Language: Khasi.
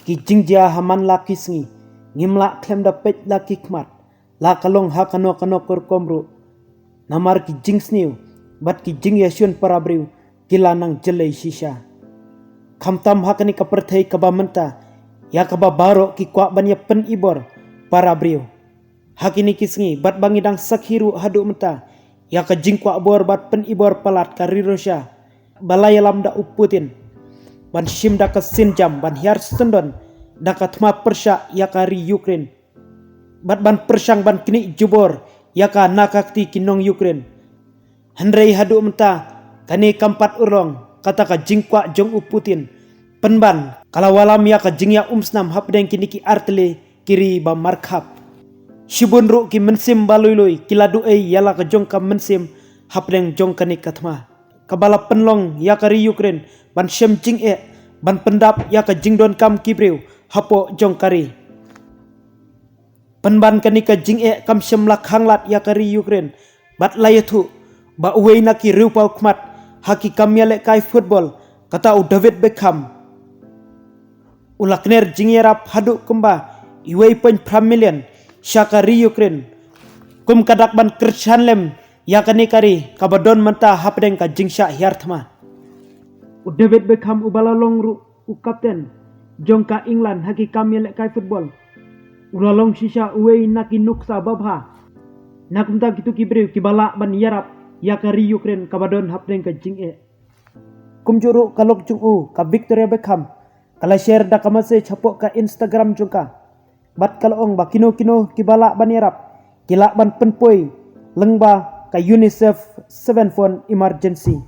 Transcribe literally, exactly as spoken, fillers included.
Ki jingjia ha man la ki sngi, ngim lah khlem da peit la ki khmat, la ka long ha kano kano ka rukom ruh. Namar ki jingsniew bad ki jingïashun para briew ki la nang jyllei shisha. Khamtam ha kane ka pyrthei kaba mynta, ïa kaba baroh ki kwah ban ïa pynibor para briew. Ha kine ki sngi bad ba ngi dang sakhi ruh haduh mynta ïa ka jingkwah bor bad pynibor palat ka ri Russia ba la ïalam da u Putin, ban shim da ka sienjam ban hiar syndon da ka thma pyrshah ïa ka ri Ukraine, bad ban pyrshang ban knieh jubor ïa ka na ka kti ki nong Ukraine. Hynrei haduh mynta, kane kam pat urlong kata ka jingkwah jong u Putin. Pynban ka la wallam ïa ka jingïaumsnam hapdeng kine ki artylli ki ri ba markhap. Shibun ruh ki mynsiem ba lui lui ki la duh ei ïa la ka jong ka mynsiem hapdeng jong kane ka thma, kaba la pynlong ïa ka ri Ukraine ban shem jingeh, ban pyndap ïa ka jingdonkam ki briew hapoh jong ka ri. Pynban kane ka jingeh kam shym la khanglad ïa ka ri Ukraine, bad la ïathuh ba uwei na ki riewpaw khmat ha ki kam ïalehkai football, kata u David Beckham, u la kner jingïarap haduh kumba uwei point phra million sha ka ri Ukraine, kum ka dak ban kyrshan lem ïa kane ka ri kaba don mynta hapdeng ka jingshah hiar thma. U David Beckham, uba la long ruh u kapten jong ka England ha ki kam ïalehkai football, u la long shisha uwei na ki nuksa babha na kumta kito ki briew kiba lah ban ïarap ïa ka ri Ukraine kaba don hapdeng ka jingeh. Kumjuh ruh ka lok jong u, ka Victoria Beckham, ka la share da ka message hapoh ka Instagram jong ka, bad ka la ong ba kino kino kiba lah ban ïarap ki lah ban pynpoi lyngba ka UNICEF Seven Phone Emergency.